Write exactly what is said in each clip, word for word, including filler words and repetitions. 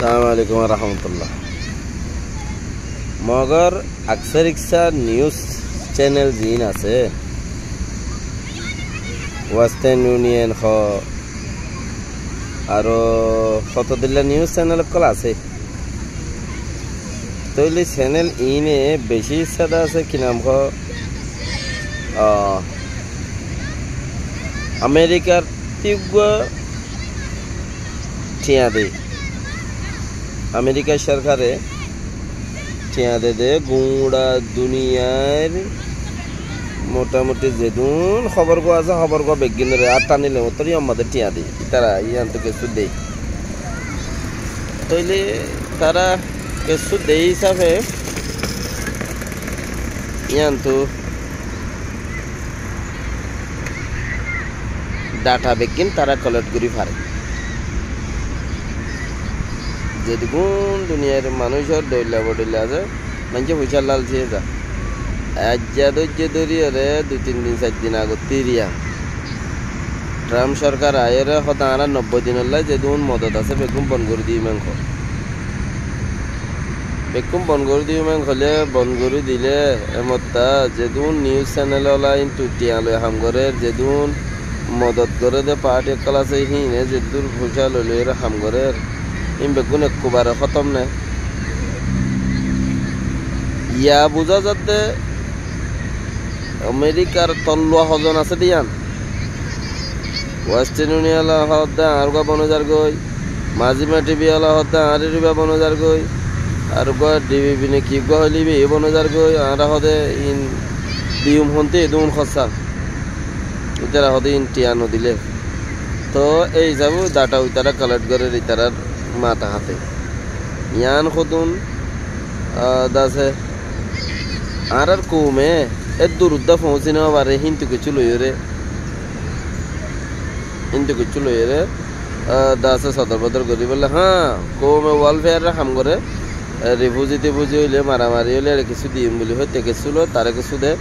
Assalamu alaikum wa rahmatullah. Mogor aksar iksa news channel ziín asé, Western Union hoó, aró hotodilla news channel ókkol asé. Tóile channel iíne beci issá asé ki nam hoó, ah, Amerikar tíggua thiañ de. Amerikar sorkare thiañ de de guñça duniyair motamuti zedún hóbor gua asé, hóbor gua beggúnore ar tanile motor yór mazé thiañ de. Ítara yíantu kessú de. Tóile tará kessú de hísafe yíantu data beggín tará collect gorí fare. Zedún duniyair manúicor dhoilla bodhoilla asé, maincé foicár laalci ói za. Aijja dóijje dóriyoré dui tin din, sair din agottí eriya Trump sorkar aiyóre hoó de añára nobboi dinolla zedún modot asé beggún bon gorí diyum en hoó. Beggún bon gorí diyum en hoilé, bon gorí dilé, e motta zedún news channel ola íntu thiañ loi ham gorér, zedún modot goré de party ókkol asé, híine zedún foicá loi loiyóre ham gorér, ín beggún ekkubare hótom né? Yá buzá zadde Amerikar tolluwa hozon asé de yían. Western Union ola hoó de añár gua bon ói zargói, Mazima T V ola hoó de añár gua bon ói zargói, ar gua D V B ne ki gua hoilé ibá bon ói zargói, añára hoó de ín diyum honté edún hossá. Ítara hoó de ín thiañ no dilé. Toh ei hísabe data ítara collect gorér ítarar mata háte. Yían hodún, ah, dase añárar koume eddur uddá foóñsi no fare, híntu kessú loiyóre, híntu kessú loiyóre, ah, dase sodor bodor gorí bolla, há, koume welfare re ham goré, eh, refugee tefugee óile, maramari óile, ere kessú diyum buli hoite kessú lo, tare kessú de,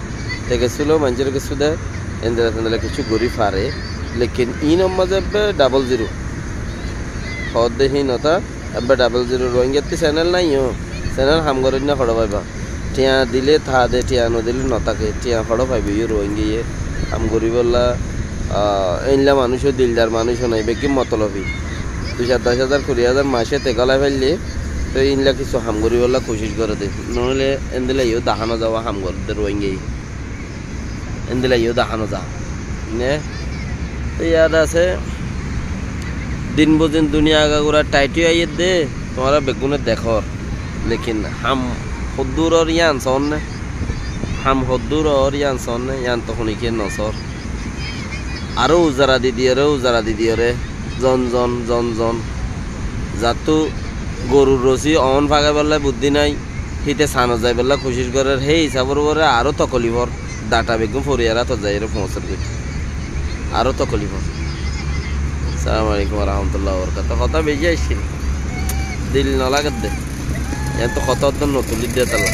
te kessú lo, maincóre kessú de, endilla tendilla kessú gorí fare. Lekin ínor mazé ebbe double zero. Hoó de híin otá, ebbe double zero. Rohingyattu channel nái yó, channel ham goróinna hoçé faiba. Thiañ dilé táke, thiañ no dilé no táke, thiañ hoçé faibo yó Rohingyaye ham goríbolla, ah, éilla manúic ó dildar manúic ó nái, beggín motolobi. Dui sat doc házar, kuri házar mace te gólai faillé, toi éilla kessú ham goríbolla kucíc goré de. Noóile endilla yó dahá no zaibo ham goré de Rohingyaye. Endilla yó dahá no za. Ne? Te yad asé, din buzin duniya agagura tight ói aiyér de, tuáñra beggúne dekór. Lekin ham hoddúr ór yían soónne? Ham hoddúr ór yían soónne? Yían to honikiyé no sór. Aró uzara di diyóre, uzara di diyóre, zon zon, zon zon. Zattú gorur rosí oón fagaibolla buddí nái, híte sanot zaibolla kucíc gorér, hé hísabor uore aró tokolif ór, data beggún foriyar átot zaiyóre foóñsor goi. Aró tokolif ór. Assalamu alaikum wa rahmatullahi wa barakatuhu. Hotá beci aiccé. Dil no lager de. Yíantu hotá uddúa no tulír de tolla.